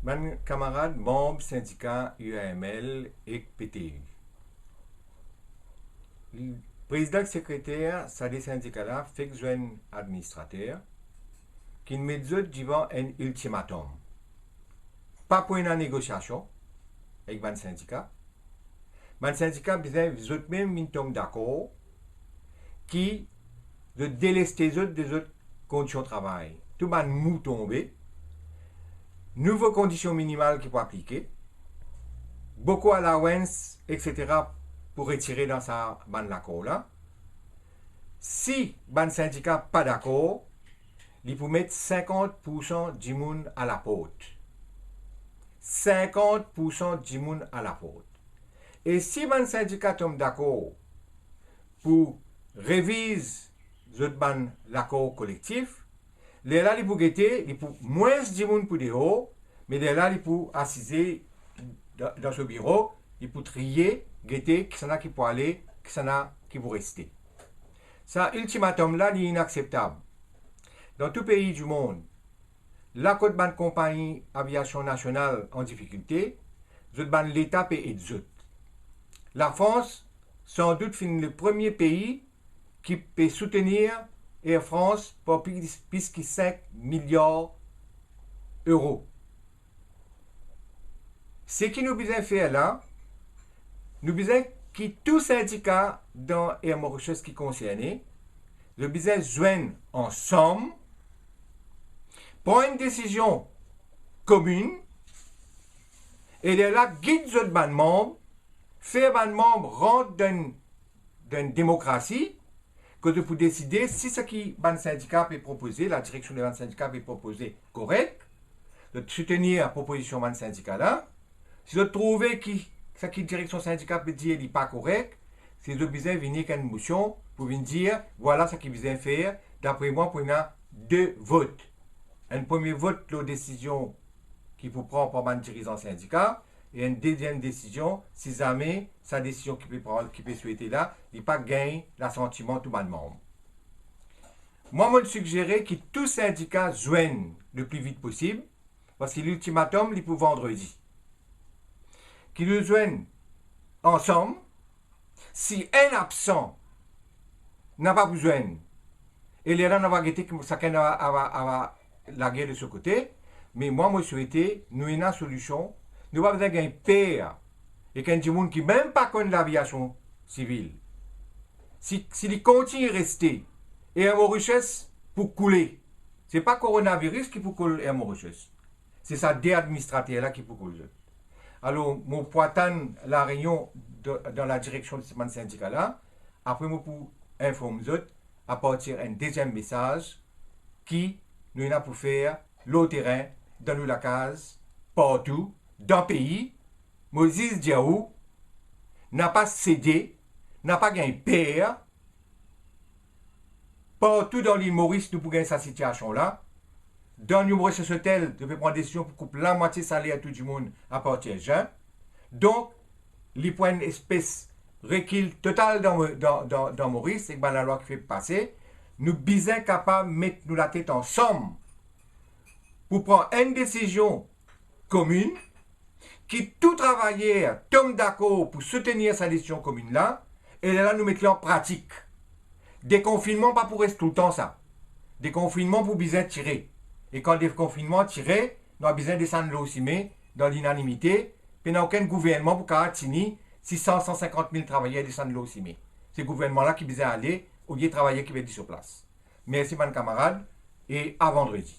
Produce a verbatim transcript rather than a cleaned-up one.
Bann kamarad manb sindika U A M L ek P T U. Prezidan ek sekreter sa de sindika la fek zwenn administrater, ki'nn met zot divan enn iltimatom. Pa pou ena negosiasion ek bann sindika. Bann sindika bizin zot mem vinn tom dakor ki zot deleste zot de zot kondision travay. Tou bann mou tonbe, nouvo kondision minimal ki pou aplike, boukou allowance, et cetera pou retire dan sa bann lakor la. Si bann sindika pa dakor, li pou met sinkant poursan dimoun alaport. Sinkant poursan dimoun alaport. E si bann sindika tom dakor pou reviz zot bann lakor kolektif, lerla li pou gete, li pou mwins dimoun pou deor, me lerla li pou asize dan, dan so biro, li pou triye, gete kisannla ki pou ale, kisannla ki pou reste. Sa iltimatom la, li inakseptab. Dan tou pei dimond, la kot bann konpagni aviasion nasional an difikilte, zot bann leta pe ed zot. Lafrans, sandout, finn le premie pei ki pe soutenir Air France par plis, plis ki sink miliar euro. Seki nou bizin fer la, nou bizin ki tou sindika dan Air Mauritius ki konserne, nou bizin zwenn ansam, pran enn desizion kominn, e lerla gid zot bann manb, fer bann manb rant dan enn, dan enn demokrasi, kot zot pou deside si seki bann sindika pe propoze, ladireksion de bann sindika pe propoze korek, zot soutenir propozision bann sindika la. Si zot trouve ki seki direksion sindika pe dir li pa korek, se zot bizin vini ek enn mosion pou vinn dir, vwala seki bizin fer, dapre mwa, pou ena de vot. Enn premie vot lor desizion ki pou pran par bann dirizan sindika, e enn deziem desizion, si zame sa desizion ki pe pran, ki pe swete la, li pa gagn lasantiman tou bann manb. Mwa, mo sigjere ki tou sindika zwenn le pli vit posib, parski liltimatom, li pou vandredi. Ki nou zwenn ansam, si enn absan, napa pou zwenn. E lerla nou ava gete ki sakenn ava, ava, ava lager de so kote. Me mwa, mo swete nou ena solision. Nou pa bizin gagn per ek enn dimoun ki mem pa konn laviasion sivil. Si, si li kontign reste, Air Mauritius pou koule. Se pa koronaviris ki pou koul Air Mauritius. Se sa de administrater la ki pou koul zot. Alor, mo pou atann lareinion de, dan ladireksion de bann sindika la. Apre, mo pou inform zot apartir enn deziem mesaz ki nou ena pou fer lor terin, dan nou lakaz, partou, dan pei. Mo zis dir ou, napa sede, napa gagn per. Partou dan Lil Moris, nou pou gagn sa sitiasion la. Dan New Mauritius Hotel, nou pe pran desizion pou koup lamwatie saler tou dimoun apartir zin. Donk, li pou enn espes rekil total dan, dan, dan, dan Moris, ek bann lalwa ki fek pase. Nou bizin kapav met nou latet ansam pou pran enn desizion kominn, ki tou travayer tom dakor pou soutenir sa desizion kominn la, e lerla nou met li an pratik. Dekonfinnman pa pou res toultan sa. Dekonfinnman pou bizin tire. E kan dekonfinnman tire, nou a bizin desann lor sime dan linanimite, pena okenn gouvernman pou kapav tini sis san, san sinkant mil travayer desann lor sime. Se gouvernman la ki bizin ale, olie travayer ki pe dir so plas. Mersi bann kamarad, e a vandredi.